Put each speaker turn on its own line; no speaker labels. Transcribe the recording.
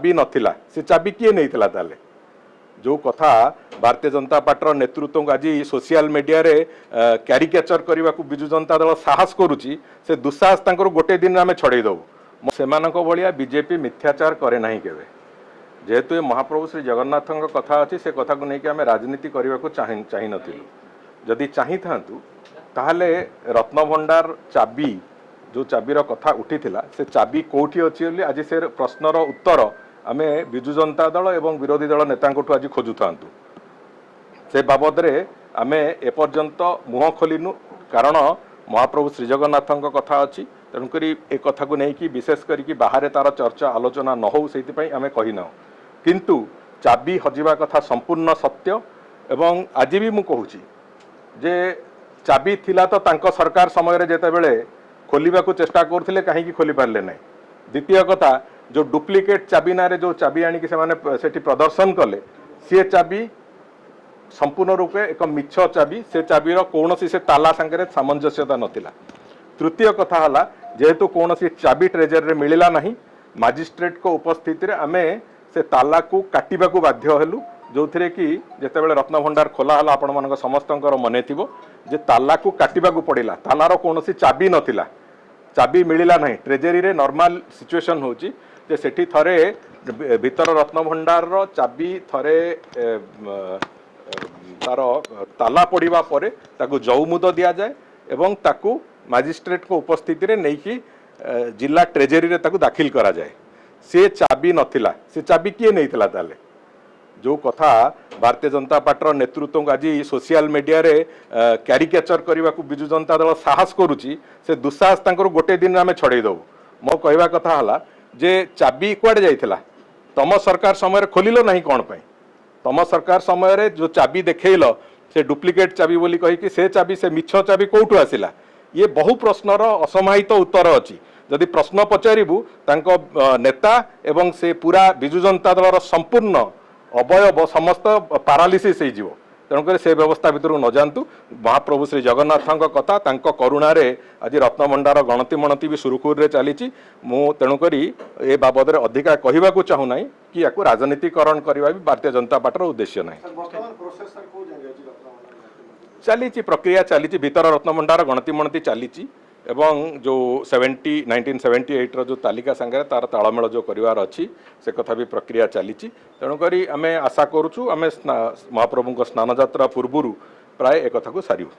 ଚାବି ନଥିଲା, ସେ ଚାବି କିଏ ନେଇଥିଲା ତାହେଲେ? ଯେଉଁ କଥା ଭାରତୀୟ ଜନତା ପାର୍ଟିର ନେତୃତ୍ୱଙ୍କୁ ଆଜି ସୋସିଆଲ ମିଡ଼ିଆରେ କ୍ୟାରିକେଚର କରିବାକୁ ବିଜୁ ଜନତା ଦଳ ସାହସ କରୁଛି, ସେ ଦୁଃସାହସ ତାଙ୍କର ଗୋଟେ ଦିନରେ ଆମେ ଛଡ଼େଇ ଦେବୁ। ସେମାନଙ୍କ ଭଳିଆ ବିଜେପି ମିଥ୍ୟାଚାର କରେ ନାହିଁ କେବେ। ଯେହେତୁ ଏ ମହାପ୍ରଭୁ ଶ୍ରୀ ଜଗନ୍ନାଥଙ୍କ କଥା ଅଛି, ସେ କଥାକୁ ନେଇକି ଆମେ ରାଜନୀତି କରିବାକୁ ଚାହିଁନଥିଲୁ। ଯଦି ଚାହିଁଥାନ୍ତୁ, ତାହେଲେ ରତ୍ନଭଣ୍ଡାର ଚାବି, ଯେଉଁ ଚାବିର କଥା ଉଠିଥିଲା, ସେ ଚାବି କୋଉଠି ଅଛି ବୋଲି ଆଜି ସେ ପ୍ରଶ୍ନର ଉତ୍ତର ଆମେ ବିଜୁ ଜନତା ଦଳ ଏବଂ ବିରୋଧୀ ଦଳ ନେତାଙ୍କଠୁ ଆଜି ଖୋଜୁଥାନ୍ତୁ। ସେ ବାବଦରେ ଆମେ ଏପର୍ଯ୍ୟନ୍ତ ମୁହଁ ଖୋଲିନୁ, କାରଣ ମହାପ୍ରଭୁ ଶ୍ରୀଜଗନ୍ନାଥଙ୍କ କଥା ଅଛି। ତେଣୁକରି ଏ କଥାକୁ ନେଇକି ବିଶେଷ କରିକି ବାହାରେ ତାର ଚର୍ଚ୍ଚା ଆଲୋଚନା ନ ହଉ, ସେଇଥିପାଇଁ ଆମେ କହିନାହୁଁ। କିନ୍ତୁ ଚାବି ହଜିବା କଥା ସମ୍ପୂର୍ଣ୍ଣ ସତ୍ୟ ଏବଂ ଆଜି ବି ମୁଁ କହୁଛି ଯେ ଚାବି ଥିଲା ତ ତାଙ୍କ ସରକାର ସମୟରେ ଯେତେବେଳେ ଖୋଲିବାକୁ ଚେଷ୍ଟା କରୁଥିଲେ, କାହିଁକି ଖୋଲି ପାରିଲେ ନାହିଁ? ଦ୍ୱିତୀୟ କଥା, ଯେଉଁ ଡୁପ୍ଲିକେଟ୍ ଚାବି ନାଁରେ ଯେଉଁ ଚାବି ଆଣିକି ସେମାନେ ସେଠି ପ୍ରଦର୍ଶନ କଲେ, ସିଏ ଚାବି ସମ୍ପୂର୍ଣ୍ଣ ରୂପେ ଏକ ମିଛ ଚାବି। ସେ ଚାବିର କୌଣସି ସେ ତାଲା ସାଙ୍ଗରେ ସାମଞ୍ଜସ୍ୟତା ନଥିଲା। ତୃତୀୟ କଥା ହେଲା, ଯେହେତୁ କୌଣସି ଚାବି ଟ୍ରେଜେରୀରେ ମିଳିଲା ନାହିଁ, ମାଜିଷ୍ଟ୍ରେଟଙ୍କ ଉପସ୍ଥିତିରେ ଆମେ ସେ ତାଲାକୁ କାଟିବାକୁ ବାଧ୍ୟ ହେଲୁ। ଯେଉଁଥିରେ କି ଯେତେବେଳେ ରତ୍ନଭଣ୍ଡାର ଖୋଲା ହେଲା, ଆପଣମାନଙ୍କ ସମସ୍ତଙ୍କର ମନେ ଥିବ ଯେ ତାଲାକୁ କାଟିବାକୁ ପଡ଼ିଲା। ତାଲାର କୌଣସି ଚାବି ନଥିଲା, ଚାବି ମିଳିଲା ନାହିଁ ଟ୍ରେଜେରୀରେ। ନର୍ମାଲ ସିଚୁଏସନ୍ ହେଉଛି ଯେ ସେଠି ଥରେ ଭିତର ରତ୍ନଭଣ୍ଡାରର ଚାବି ଥରେ ତାର ତାଲା ପଡ଼ିବା ପରେ ତାକୁ ଜଉମୁଦ ଦିଆଯାଏ ଏବଂ ତାକୁ ମାଜିଷ୍ଟ୍ରେଟଙ୍କ ଉପସ୍ଥିତିରେ ନେଇକି ଜିଲ୍ଲା ଟ୍ରେଜେରୀରେ ତାକୁ ଦାଖିଲ କରାଯାଏ। ସେ ଚାବି ନଥିଲା, ସେ ଚାବି କିଏ ନେଇଥିଲା ତାହେଲେ? ଯେଉଁ କଥା ଭାରତୀୟ ଜନତା ପାର୍ଟିର ନେତୃତ୍ୱଙ୍କୁ ଆଜି ସୋସିଆଲ ମିଡ଼ିଆରେ କ୍ୟାରିକେଚର କରିବାକୁ ବିଜୁ ଜନତା ଦଳ ସାହସ କରୁଛି, ସେ ଦୁଃସାହସ ତାଙ୍କର ଗୋଟେ ଦିନରେ ଆମେ ଛଡ଼େଇ ଦେବୁ। ମୋ କହିବା କଥା ହେଲା ଯେ ଚାବି କୁଆଡ଼େ ଯାଇଥିଲା? ତମ ସରକାର ସମୟରେ ଖୋଲିଲ ନାହିଁ କ'ଣ ପାଇଁ? ତମ ସରକାର ସମୟରେ ଯେଉଁ ଚାବି ଦେଖେଇଲ, ସେ ଡୁପ୍ଲିକେଟ୍ ଚାବି ବୋଲି କହିକି, ସେ ଚାବି, ସେ ମିଛ ଚାବି କୋଉଠୁ ଆସିଲା? ଇଏ ବହୁ ପ୍ରଶ୍ନର ଅସମାହିତ ଉତ୍ତର ଅଛି। ଯଦି ପ୍ରଶ୍ନ ପଚାରିବୁ, ତାଙ୍କ ନେତା ଏବଂ ସେ ପୁରା ବିଜୁ ଜନତା ଦଳର ସମ୍ପୂର୍ଣ୍ଣ ଅବୟବ ସମସ୍ତ ପାରାଲିସିସ୍ ହେଇଯିବ। ତେଣୁକରି ସେ ବ୍ୟବସ୍ଥା ଭିତରକୁ ନ ଯାଆନ୍ତୁ। ମହାପ୍ରଭୁ ଶ୍ରୀ ଜଗନ୍ନାଥଙ୍କ କଥା, ତାଙ୍କ କରୁଣାରେ ଆଜି ରତ୍ନଭଣ୍ଡାର ଗଣତି ମଣତି ବି ସୁରୁଖୁରୁରେ ଚାଲିଛି। ମୁଁ ତେଣୁକରି ଏ ବାବଦରେ ଅଧିକା କହିବାକୁ ଚାହୁଁନାହିଁ କି ୟାକୁ ରାଜନୀତିକରଣ କରିବା ବି ଭାରତୀୟ ଜନତା ପାର୍ଟିର ଉଦ୍ଦେଶ୍ୟ ନାହିଁ।
ସାର୍, ବର୍ତ୍ତମାନ ପ୍ରୋସେସ୍ ସାର୍ କୋଉ ଯାଏଁ ଯାଇଛି ରତ୍ନଭଣ୍ଡାର?
ଚାଲିଛି, ପ୍ରକ୍ରିୟା ଚାଲିଛି। ଭିତର ରତ୍ନଭଣ୍ଡାର ଗଣତି ମଣତି ଚାଲିଛି ଏବଂ ଯେଉଁ 1978ର ଯେଉଁ ତାଲିକା ସାଙ୍ଗରେ ତାର ତାଳମେଳ ଯେଉଁ କରିବାର ଅଛି, ସେ କଥା ବି ପ୍ରକ୍ରିୟା ଚାଲିଛି। ତେଣୁକରି ଆମେ ଆଶା କରୁଛୁ, ଆମେ ମହାପ୍ରଭୁଙ୍କ ସ୍ନାନଯାତ୍ରା ପୂର୍ବରୁ ପ୍ରାୟ ଏ କଥାକୁ ସାରିବୁ।